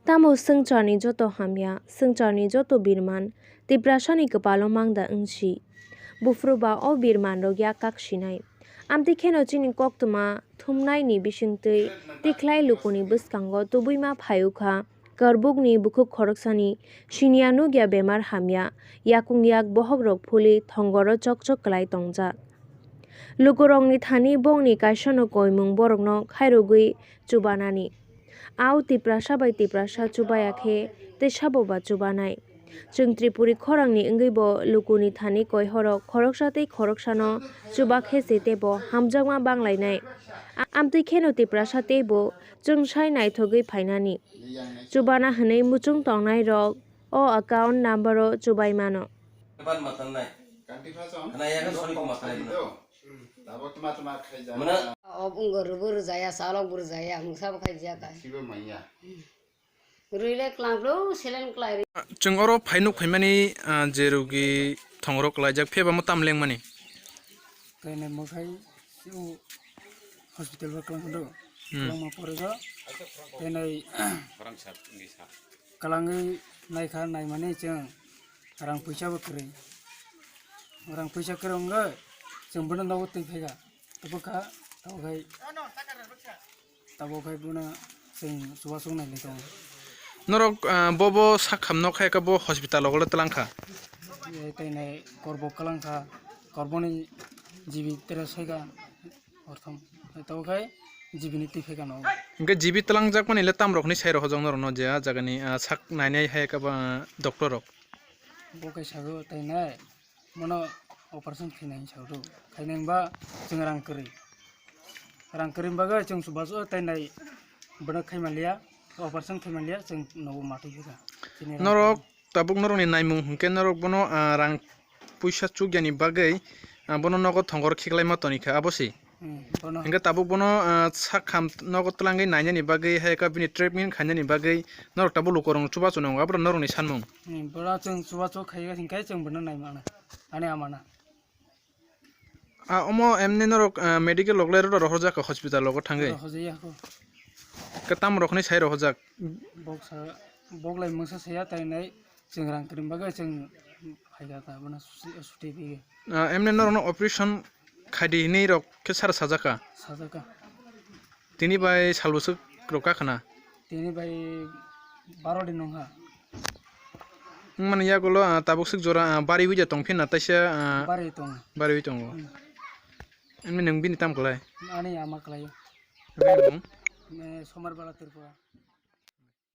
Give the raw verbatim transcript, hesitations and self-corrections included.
Tamo swngcharni joto hamya, swngcharni joto birman, Tiprasani kwpalo mangda wngsi. Buphuru ba o birmanrok yak kak sinai. Amtwi kheno chini koktwma thumnaini bisingtwi tikhlai lukuni bwskango tubuima phaiwkha. Karbukni bukhuk khoroksani siniya nukya bemar hamya, yakung yak bohokrok phuli thongoro chokchok kwlai tongjak. Lukurokni thani bongni kaisano koimung borokno khairogwi chubanani. Au Tiprasa bai Tiprasa chubaya khe tei sabo ba chubanai. Chwng Tripuri khorangni wngwi bo lukuni thani koihoro khoroksa tei khoroksano chuba khe se teibo hamjakma banglainai. A-, amtwi kheno Tiprasa teibo chwng sai naithogwi phainani. Chubana hwnwi muchung tongnai rok o account number o chubai mano. Kanti phasong. Khna ya kan soni ko makhna. Tabuk tma tma khaijak. Mana? Ob wnggo rwbo rwjaya, salok bo rwjaya, mungsa bo khaijak. Sibo manya. Rwile klang bro, selen klai. Chwng oro phainuk phaimani, ah, je rugi thongrok klaijak, phebamo tam lengmani? Kainai mwkhai, o hospital o klang do. Hmm. Klang ma pore do. Kainai kalangwi naikha naimani chwng rang puisa bo kwrwi. Rang puisa kwrwi wngwi chwng bono nogo twi phaikha. Tabukha, tabuk hai, tabuk hai bono chwng chubachu nailai tongo. Norok, ah, bo, bo sak kham nok hai khe bo hospital o le twlang kha? Eh, tei nai korbo kwlang kha, korboni G B tere soika orthom. Tabuk hai G B ni twi phaikha nogo. Hwnkhe G B twlang jakmani le tam rok hinwi sai rohorjak norok no je ah jagani, ah, sak nainai hai khe ba, ah, doctor rok? Bo khe sago tei nai. Bono operation khainai hinwi sago. Khainai hwnba chwng rang kwrwi. Rang kwrwi bagwi chwng chubachu tei nai bono khai manliya, operation khai manliya chwng nogo matwi phaikha. Chini rang norok kwrwi. Tabuk norokni naimung hwnkhe norok bono, ah, rang puisa chukyani bagwi, ah, bono nogo thongor khiklaima tonikha, abo se? Hmm, bono. Hwnkhe tabuk bono, ah, sak kham nogo twlangwi nainani bagwi hai khe bini treatment khainani bagwi norok tabuk lukurokno chubachu nango, abo norokni sanmung. Hmm, bono chwng chubachu khaiya hwnkhe chwng bono naimana. Ani amana. Ah, omo emni norok, ah, medical rok le rwrwk rohorjak kha hospital rogo thangwi? Rohorjaya kho. Khe tamo rok hinwi sai rohorjak? Bok sa, bok lai mungsa saya tai nai chwng rang kwrwi bagwi chwng phaikha ta bono suti, suti phi. Ah, emni norokno operation khaidi hinwi rok khe sir sajak kha? Sajak kha. Tini bai sal bwswk rok kha khna? Tini bai baro din wngkha. Wngmani yagulo, ah, tabuk swk jora, ah, bariwi ja tong phina taisa, ah, bariwi tongo. Bariwi tongo. Hmm. Wngmani nwng bini tam kwlai? Ani ama kwlai. Bini mung? Eh, Somar Bala Tripura.